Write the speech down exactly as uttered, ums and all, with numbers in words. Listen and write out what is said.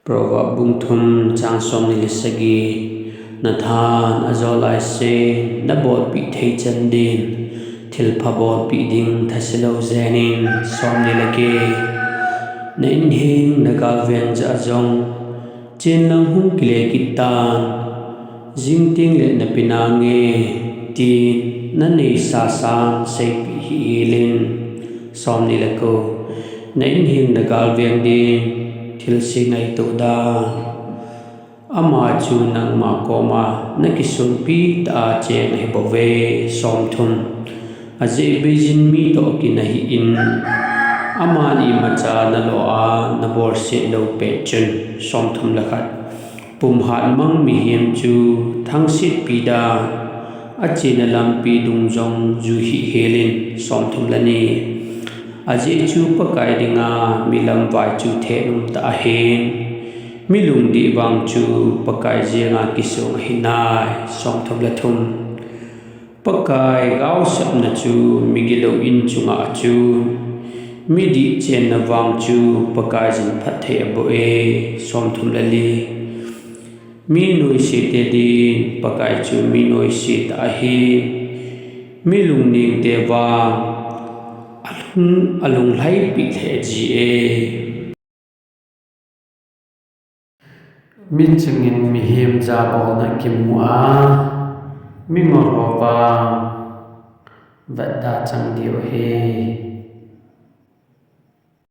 Proverb bung thum chang somni le sagi. Nathan ajou laise, nabolpeh thei chan din, thilpha bolpeh ding thase lou jeng in. Somni le get. Na inheng nagalveng jah a jong, chen lang hung kile kit tan, jing teng le nape nange, tin naneisa san seipeh hih hel in. Somni le ko. Na inheng nagalveng din thilse ngaito dan, ama chu nangma koma nakisonpi tah a cheng ahi bouve. Somthum. Ajeh beijin mi toh kin ahi in, aman imacha nalo a nabolset lou pet chun. Somthum le khat. Pumhat mang mihem chu thangsetpi dan, achena lampi dung jong ju hih hel in. Somthum le ni. Ajeh chu Pakai dinga milamvai chu thet um tah ahin, mi lungdih vang chu Pakai jenga kisong ahi nai. Somthum le thum. Pakai gaosapna chu migilou in chunga chu, midih chenna vang chu Pakaiyin phatthei aboh e. Somthum le li. Mi noisete din Pakai chu mi noise tah ahin, mi lungnengte vang alung, alunglhaipi lheh ji e. Miching in mihem jabolna kimu a, mingol ho vang vetda chang diu ahi.